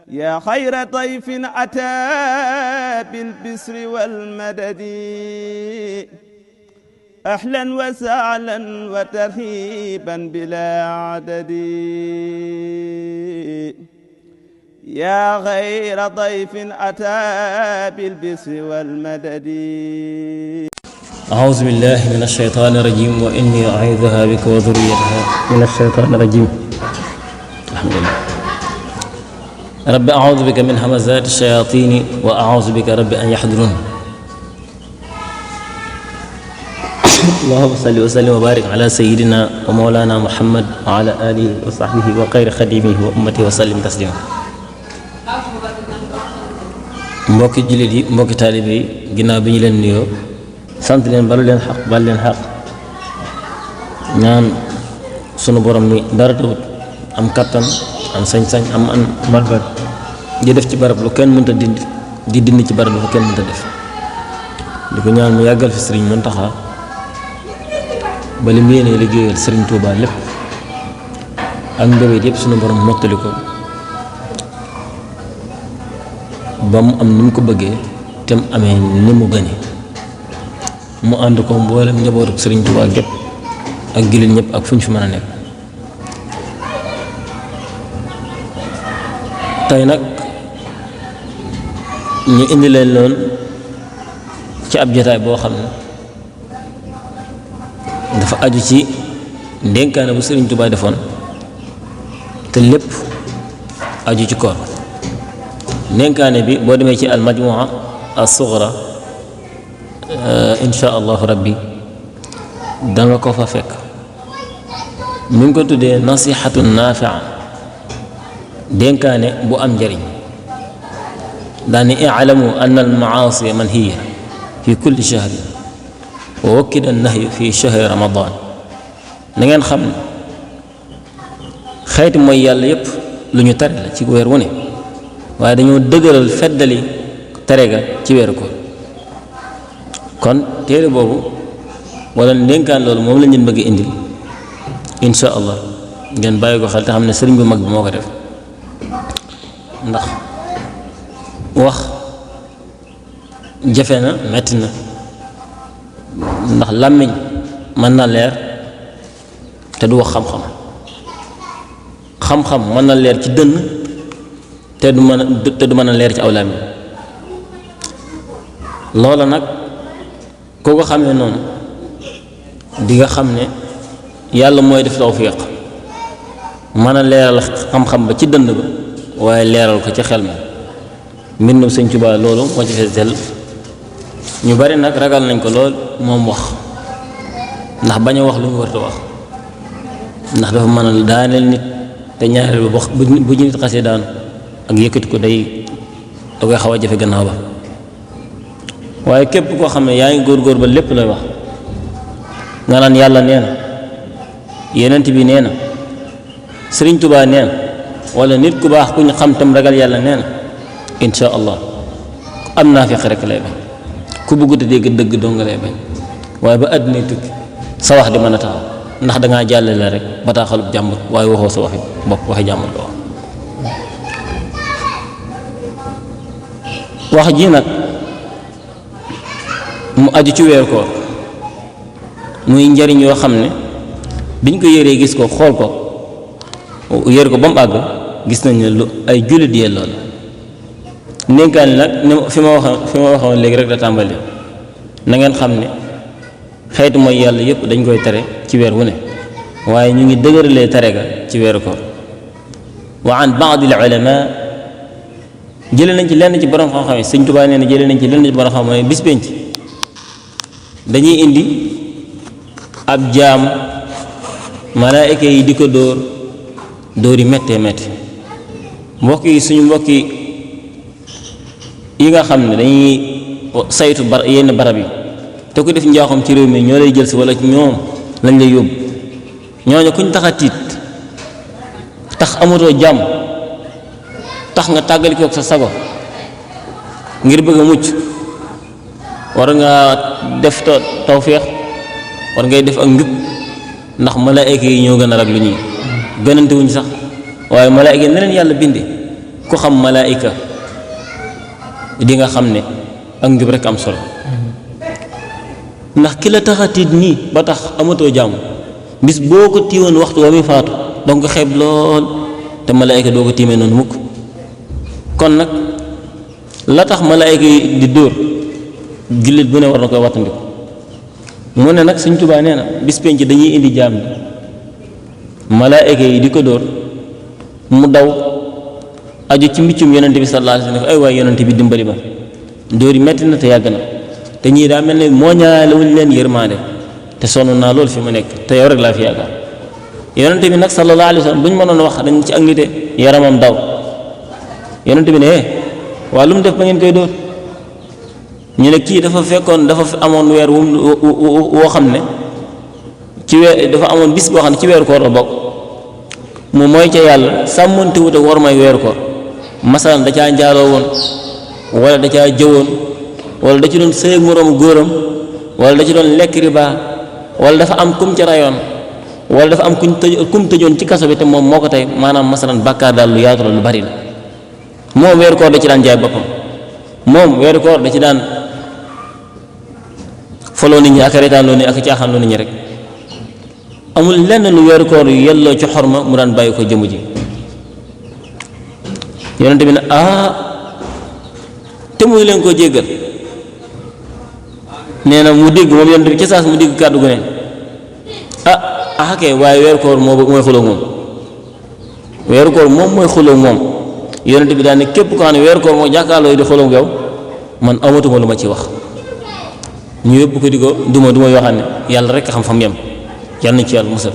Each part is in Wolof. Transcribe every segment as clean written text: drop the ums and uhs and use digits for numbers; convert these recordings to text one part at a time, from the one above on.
yaa xayra dayfin ataa bil bisri wal madadi ahlan wa sahlan wa tarhiban bilaa adadi yaa xayra dayfin ataa bil bisri wal madadi. أعوذ بالله من الشيطان الرجيم وإني أعيذها بك وذريتها من الشيطان الرجيم. الحمد لله. رب أعوذ بك من همزات الشياطين وأعوذ بك رب أن يحضرون. اللهم صل وسلم وبارك على سيدنا ومولانا محمد وعلى آله وصحبه وخير خديمه وأمته وسلم تسليما. mbokki jullit yi mbokki taalibe yi ginnaaw bi ñu leen nuyoo sant leen balu leen xaq bal leen xaq ñaan sunu borom mi dara tawut am kattan am sañ-sañ am man-man di def ci barab lu kenn mënta dindi di dindi ci barab lu kenn mënta def di ko ñaan mu yàggal fi sëriñ Muntaxa ba li mu yéene liggéeyal sëriñ Tuubaa lépp ak mbébét yépp sunu borom mottali ko ba mu am ni mu ko bëggee te mu amee ni mu gëne mu ànd ko mboolem njabootu sëriñ Tuubaa gépp ak jullit ñëpp ak fu ñu fi mën a nekk. tey nag ñu indi leen loon ci ab jotaay boo xam ne dafa aju ci ndénkaane bu sëriñ Tuubaa defoon te lépp aju ci koor. ndénkaane bi boo demee ci al majmuha as-sughra insha allahu rabbi danga ko fa fekk mi ngi ko tuddee nasihatu nafia dénkaane bu am njëriñ daani i'lamu anna al maasi manhiya fi kulli shahrin wa wakkida nahyu fi shahri ramadan na ngeen xam ne xeeti mooy yàlla yépp lu ñu tere la ci weer wu ne waaye dañoo dëgëral feddali tere ga ci weeru ko kon téere boobu wala ndénkaan loolu moom la ñu bëgg indil insha allah ngeen bàyyi ko xel te xam ne sëriñ bu mag bi moo ko def ndax wax jafe na metti na ndax làmmiñ mën na leer te du wax xam-xam xam-xam mën na leer ci dënn te du mën a leer ci aw làmmiñ loola nag koo ko xamee noonu di nga xam ne yàlla mooy def tawfiq mën a leeral xam-xam ba ci dënd ba waaye leeral ko ci xel ma mbindum Sëñ Tuubaa loolu moo ci fees del ñu bari nag ragal nañ ko lool moom wax ndax bañ a wax lu ñu warta wax ndax dafa mën a daaneel nit te ñaareel ba bu ñu nit xasee daanu ak yëkkati ko da koy xaw a jafe gannaaw ba waaye képp koo xam ne yaa ngi góor-góor ba lépp lay wax nga naan yàlla nee na yenent bi nee na sëriñ Tuubaa nee na wala nit ku baax ku ñu xam tam ragal yàlla nee na insha allah am naa fexe rek lay bañ ku bëggut a dégg dëgg doo nga lay bañ waaye ba àddina tukki sa wax di mën a taxaw ndax dangaa jàllale rek bataaxalub jàmbur waaye waxoo sa waxi bopp waxi jàmbur la wax ji nag mu aju ci weeru koor muy njariñ yoo xam ne biñ ko yëree gis ko xool ko yër ko ba mu àgg gis nañ ne lu ay jullit yelloo la ndénkaani nag fi ma waxoon léegi rek da tàmbali na ngeen xam ne xeetu mooy yàlla yépp dañ koy tere ci weer wu ne waaye ñu ngi dëgëralee tere ga ci weeru koor wa an ba'd al ulama jëlee nañ ci lenn ci borom xam-xam yi Sëñ Tuubaa nee na jëlee nañ ci lenn ci borom xam-xam yi bis penc dañuy indi ab jaam malaayika yi di ko dóor yi méttee métti mbokk yi suñu mbokk yi nga xam ne dañuy saytu yenn barab yi te ku def njaaxum ci réew mi ñoo lay jël si wala ci ñoom lañ lay yóbbu ñooñu kuñ tax a tiit tax amatoo jàmm tax nga tàggalikook sa sago ngir bëgg a mucc war nga def tawféex war ngay def ak njub ndax malaayika yi ñoo gën a raglu ñii gënante wuñ sax waaye malaayika yi ne leen yàlla bindee ku xam malaayika di nga xam ne ak njub rek am solo ndax ki la tax a tiit nii ba tax amatoo jàmm bis boo ko tiiwoon waxtu wa muy faatu donc ko xeeb lool te malaayika doo ko tiimee noonu mukk kon nag la tax malaayika yi di dóor jullit bu ne war na koy wattandiku mu ne nag Sëñ Tuubaa nee na bis penc dañuy indi jaam bi malaayika yi di ko dóor mu daw aju ci mbiccum yonente bi sallallahu alayhi wa sallam ay waay yonente bi dimbali ma dóor yi metti na te yàgg na te ñii daa mel ne moo ñaalewuñ leen yërmaande te sonn naa loolu fi ma nekk te yow rek laa fi yaakaar yonente bi nag sallallahu alayhi wa sallam bu ñu mënoon wax dañ ci ak nite yaramam daw yonente bi ne waa lu mu def ba ngeen koy dóor ñu ne kii dafa fekkoon dafa amoon weer woo xam ne ci weer dafa amoon bis boo xam ne ci weeru koor la bokk mu mooy ca yàlla sàmmante wut ak war may weeru koor masalan da caa njaaloo woon wala da caa jëwoon wala da ci doon sëy ak moroomu góoram wala da ci doon lekk riba wala dafa am kum ca rayoon wala dafa am kum tëjoon ci kaso bi te moom moo ko tey maanaam masalan bàkkaar daal lu yaatu la lu bari la moom weeru koor da ci daan jaay boppam moom weeru koor da ci daan foloo nit ñi ak reetaanloo nit ak caaxaanloo nit ñi rek amul lenn lu weeru koor yu yelloo ci xorma mu daan bàyyi ko jëmm ji yonente bi ne te muy leen koo jéggal nee na mu dégg moom yonente bi ci saas mu dégg kàddu gu ne kay waaye weeru koor mooy xuloo moom weeru koor moom mooy xuloo moom yonente bi daal ne képp ko xam ne weeru koor moo jàkkaarloo yi di xuloo yow man amatuma lu ma ci wax ñu yóbbu ko di ko duma yoo xam ne yàlla rek xam fam yem yàlla nañ ci yàlla musal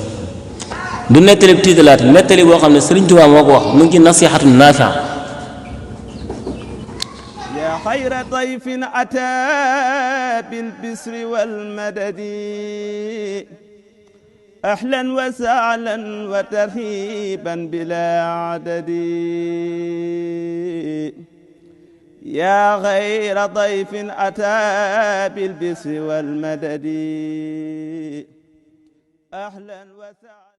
du nettali tiitalaate nettali boo xam ne Sëriñ Tuubaa moo ko wax mu ngi ci nasiihatu naafi'a yaa xayra dayfin ataa bil bisri wal madadi ahlan wa sahlan wa tarhiban bilaa adadi yaa xayra dayfin ataa bil bisri wal madadi أهلا وسهلا